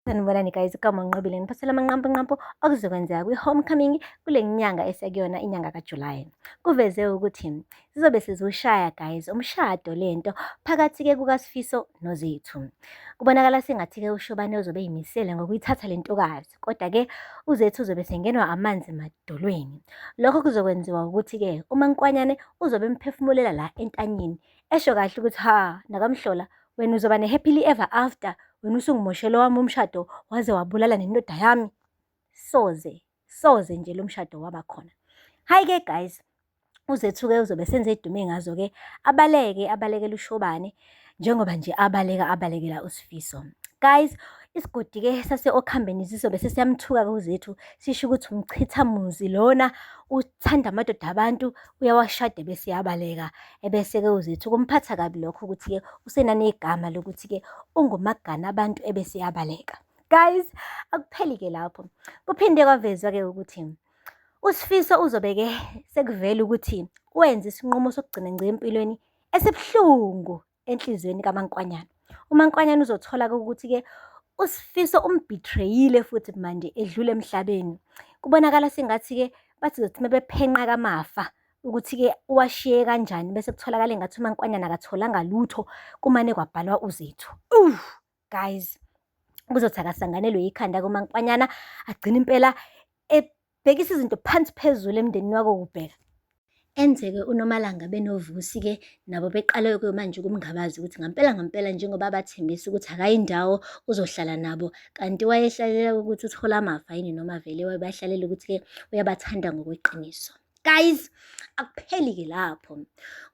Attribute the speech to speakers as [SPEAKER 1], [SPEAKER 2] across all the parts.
[SPEAKER 1] Sanibonani guys, igama Nqobile ngiphathela amanqampunqampu okuzokwenzeka kwi-homecoming kule nyanga esekuyona inyanga kaJulayi. Kuveze ukuthi sizobe sizoshaya guys umshado lento phakathi-ke kukaSifiso noZethu. Kubonakala sengathi-ke uShobane uzobe eyimisele ngokuyithatha le ntokazi, kodwa-ke uZethu uzobe sengenwa amanzi emadolweni. Lokho kuzokwenziwa ukuthi-ke uMaNkwanyane uzobe emphefumulela la entanyeni, esho kahle ukuthi ha nakamhlola wena uzoba ne-happily ever after, wena usungimoshele owami umshado waze wabulala nendoda yami. Soze, soze nje lo mshado waba khona. Hhayi-ke guys, uZethu-ke uzobe senze edume ngazo-ke, abaleke, abalekele uShobane, njengoba nje abaleka abalekela uSifiso. Guys, isigodi-ke sase-Okhambeni sizobe sesiyamthuka-ke uZethu, sisho ukuthi umchithamuzi lona, uthanda amadoda abantu, uyawashada ebese eyabaleka. Ebese-ke uZethu kumphatha kabi lokho ukuthi-ke usenanegama lokuthi-ke ungumagana abantu ebese eyabaleka. Guys, akupheli-ke lapho. Kuphinde kwavezwa-ke ukuthi uSifiso uzobe-ke sekuvela ukuthi wenza isinqumo sokugcina ngci empilweni esibuhlungu enhliziyweni kaMankwanyana. UMankwanyana uzothola-ke ukuthi-ke uSifiso umbithreyile futhi manje edlula emhlabeni. Kubonakala sengathi-ke bathi zothi uma bephenqa kamafa ukuthi-ke uwashiye kanjani bese kutholakala engathi uMankwanyana akatholanga lutho kumane kwabhalwa uZethu. Guys, kuzothi akasanganelwe ikhanda kuMankwanyana agcine impela ebhekisa izinto phansi phezulu emndenini wako kubheka. Enzeke uNomalanga benoVusi-ke nabo beqale-ke manje ukumngabaza ukuthi ngampela ngampela njengoba bathembisa ukuthi akayindawo uzohlala nabo kanti wayehlalela ukuthi uthola amafa yini noma vele wayebahlalela ukuthi-ke uyabathanda ngokweqiniso. Guys, akupheli-ke lapho.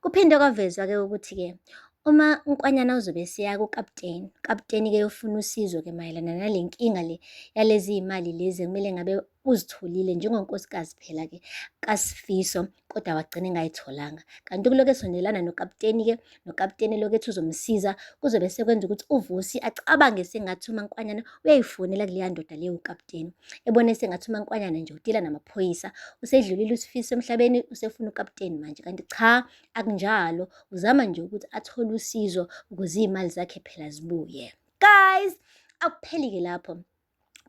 [SPEAKER 1] Kuphinde kwavezwa-ke ukuthi-ke uma uNkwanyana uzobe eseya kukaputeni, ukaputeni-ke uyofuna usizo-ke mayelana nale nkinga le yalezi y'mali lezi ekumele ngabe uzitholile njengonkosikazi phela-ke kaSifiso kodwa wagcina engayitholanga. Kanti kulokhu esondelana nokaputeni-ke, nokaputeni lokhu ethi uzomsiza kuzobe sekwenza ukuthi uVusi acabange sengathi uMaNkwanyana uyayifonela kuleya ndoda leyo ukaputeni. Ebone sengathi uMaNkwanyana nje udila namaphoyisa, usedlulile uSifiso emhlabeni usefuna ukaputeni manje. Kanti cha, akunjalo, uzama nje ukuthi athole usizo ukuze iy'mali zakhe phela zibuye. Guys, akupheli-ke lapho.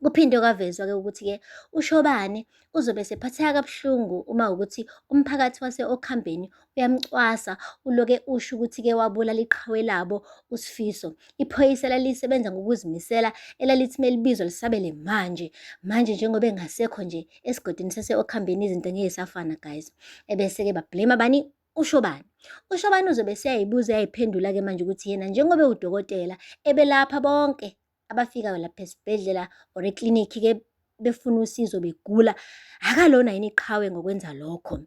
[SPEAKER 1] Kuphinde kwavezwa-ke ukuthi-ke uShobane uzobe esephatheka kabuhlungu uma ukuthi umphakathi wase-Okhambeni uyamcwasa uloke usho ukuthi-ke wabulala iqhawe labo uSifiso. Iphoyisa elalisebenza ngokuzimisela elalithi melibizwa lisabele manje. Manje njengoba engasekho nje esigodini sase-Okhambeni izinto ngeke zisafana guys. Ebese-ke ba-blame bani? UShobane. UShobane uzobe eseyayibuza eyayiphendula-ke manje ukuthi yena njengoba ewudokotela ebelapha bonke abafika lapha esibhedlela or eklinikhi-ke befuna usizo begula, akalona yini iqhawe ngokwenza lokho?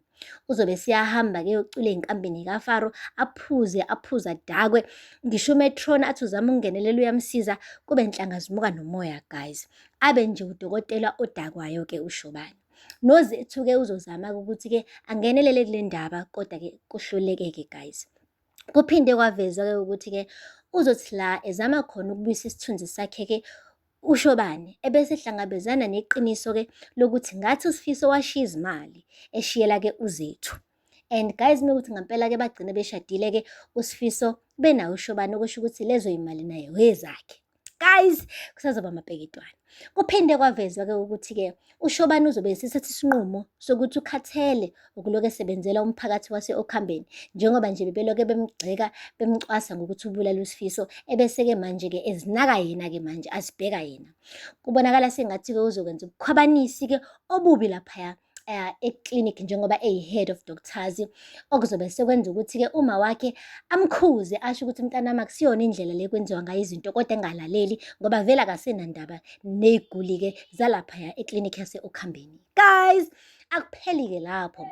[SPEAKER 1] Uzobe seyahamba-ke eyocula ey'nkambini kaFaro, aphuze, aphuze adakwe. Ngisho uMetron athi uzama ukungenelela uyamsiza, kube nhlanga zimuka nomoya guys. Abe nje udokotela odakwayo-ke uShobane. NoZethu-ke uzozama-ke ukuthi-ke angenelele kule ndaba, kodwa-ke kuhluleke-ke guys. Kuphinde kwavezwa-ke ukuthi-ke uzothi la ezama khona ukubuyisa isithunzi sakhe-ke uShobane ebese ehlangabezana neqiniso-ke lokuthi ngathi uSifiso washiya izimali eshiyela-ke uZethu. And guys mekuthi ngampela-ke bagcine beshadile-ke uSifiso benawo uShobane okusho ukuthi lezo y'mali naye wezakhe. Guys, kusazoba amapeketwane. Kuphinde kwavezwa-ke ukuthi-ke uShobane uzobe esethatha isinqumo sokuthi ukhathele ukulokhu esebenzela umphakathi wase-Okhambeni njengoba nje bebelokhu bemgxeka bemcwasa ngokuthi ubulala uSifiso ebese-ke manje-ke ezinaka yena-ke manje azibheka yena. Kubonakala sengathi-ke uzokwenza ubukhwabanisi-ke obubi laphaya eklinikhi njengoba eyi-head of doctors okuzobe sekwenza ukuthi-ke uma wakhe amkhuze asho ukuthi mntanami akusiyona indlela le kwenziwa ngayo izinto kodwa engalaleli ngoba vele akasenandaba ney'guli-ke zalaphaya eklinikhi yase-Okhambeni. Guys, akupheli-ke lapho.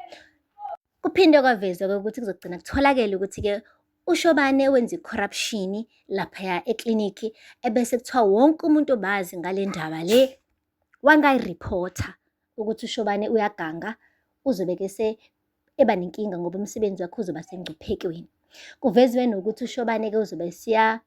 [SPEAKER 1] Kuphinde kwavezwa-ke ukuthi kuzogcina kutholakele ukuthi-ke uShobane wenza i-corruption laphaya eklinikhi ebese kuthiwa wonke umuntu obazi ngale ndaba le wangayirephotha ukuthi uShobane uyaganga uzobe ke se eba nenkinga ngoba umsebenzi wakhe uzoba sengcuphekweni. Kuvezwe nokuthi uShobane-ke uzobe siya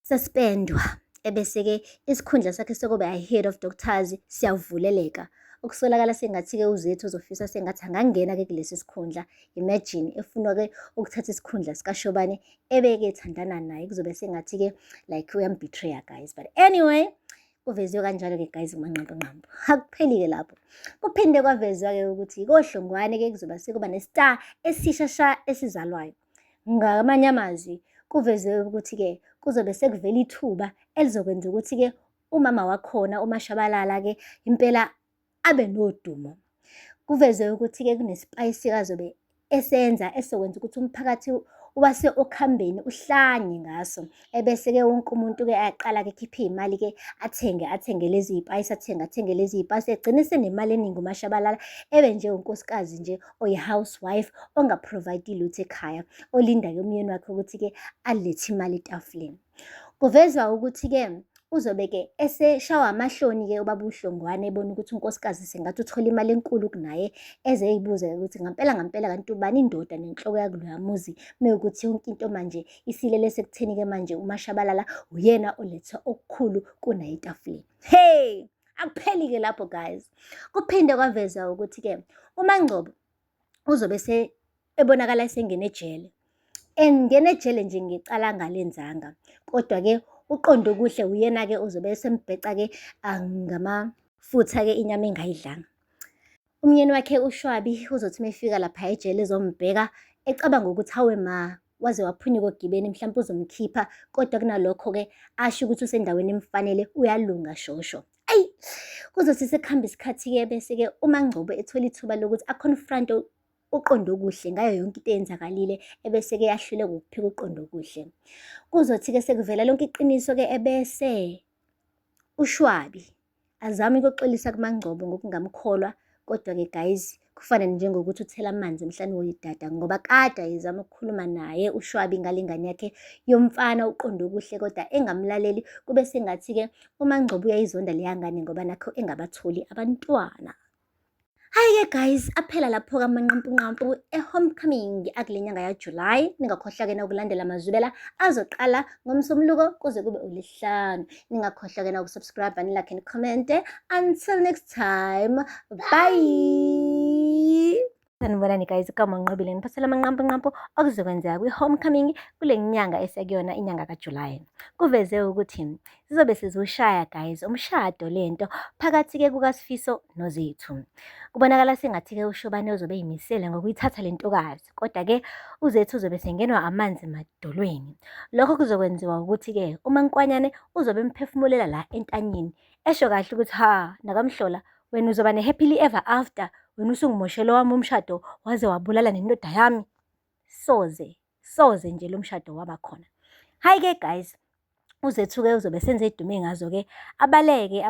[SPEAKER 1] suspendwa ebese-ke isikhundla sakhe sokuba head of doctors siyavuleleka. Okusolakala sengathi-ke uZethu uzofisa sengathi angangena-ke kulesi sikhundla. Imagine efunwa-ke ukuthatha isikhundla sikaShobane ebeke ethandana naye kuzobe sengathi-ke like uyambetreya guys. But anyway, Kuveziwe kanjalo-ke guys kumanqampunqampu. Akupheli-ke lapho. Kuphinde kwavezwa-ke ukuthi koHlongwane-ke kuzoba sekuba ne-star esisha sha esizalwayo. Ngamanye amazwi kuveziwe ukuthi-ke kuzobe sekuvela ithuba elizokwenza ukuthi-ke umama wakhona uMashabalala-ke impela abe nodumo. Kuvezwe ukuthi-ke kunesipayisi azobe esenza esizokwenza ukuthi umphakathi wase okhambeni uhlanye ngaso. Ebese-ke wonke umuntu-ke ayaqala-ke ekhiphe iy'mali-ke athenge athenge lezi y'payisi athenge athenge lezi y'payisi egcine esenemali eningi uMashabalala ebe nje unkosikazi nje oyi-housewife onga-provide lutho ekhaya olinda-ke umyeni wakhe ukuthi-ke alethe imali etafuleni. Kuvezwa ukuthi-ke uzobe-ke eseshawa amahloni-ke ubaba uHlongwane ebona ukuthi unkosikazi sengathi uthola imali enkulu kunaye eze eyibuze-ke ukuthi ngampela ngampela kanti ubani indoda nenhloko yakuloya muzi mewukuthi yonke into manje isilele sekutheni-ke manje uMashabalala uyena oletha okukhulu kunaye etafuleni. Hey! Akupheli-ke lapho guys. Kuphinde kwavezwa ukuthi-ke uMaNgcobo uzobe ebonakala esengena ejele. Engena ejele nje ngecala angalenzanga. Kodwa-ke uqonde okuhle uyena-ke ozobe esembheca-ke ngamafutha-ke inyama engayidlanga. Umyeni wakhe uShwabi uzothi uma efika lapha ejele ezombheka ecabanga ukuthi hawe ma waze waphunyuka ogibeni mhlawumpe uzomkhipha kodwa kunalokho-ke asho ukuthi usendaweni emfanele uyalunga shosho. Ayi kuzothi sekuhamba isikhathi-ke bese-ke uMaNgcobo ethola ithuba lokuthi a-confront uQondokuhle ngayo yonke into eyenzakalile ebese-ke yahluleka ukuphika uQondokuhle. Kuzothi-ke sekuvela lonke iqiniso-ke ebese uShwabi azame ukuxolisa kuMaNgcobo ngokungamkholwa kodwa-ke guys kufana njengokuthi uthela amanzi emhlane woyidada ngoba kade ayezama ukukhuluma naye uShwabi ngale ngane yakhe yomfana uQondokuhle kodwa engamlaleli kube sengathi-ke uMaNgcobo uyayizonda leya ngane ngoba nakho engabatholi abantwana. Hhayi-ke guys, aphela lapho-ke amanqampunqampu e-homecoming akule nyanga ya-July. Ningakhohlwa-ke nokulandela amazwibela azoqala ngoMsombuluko kuze kube uLwesihlanu. Ningakhohlwa-ke noku-subscribe, ni-like, ni-comment. Until next time, bye! Sanibonani guys, igama Nqobile ngiphathela amanqampunqampu okuzokwenzeka kwi-homecoming kule nyanga esekuyona inyanga kaJuly. Kuveze ukuthi sizobe siziwushaya guys umshado lento phakathi-ke kukaSifiso noZethu. Kubonakala sengathi-ke uShobane uzobe eyimisele ngokuyithatha le ntokazi, kodwa-ke uZethu uzobe sengenwa amanzi emadolweni. Lokho kuzokwenziwa ukuthi-ke uMaNkwanyane uzobe emphefumulela la entanyeni esho kahle ukuthi ha nakamhlola wena uzoba ne-happily ever after wena usungimoshele owami umshado waze wabulala nendoda yami. Soze, soze nje lo mshado waba khona. Hhayi-ke guys, uZethu-ke uzobe senze edume ngazo-ke abaleke.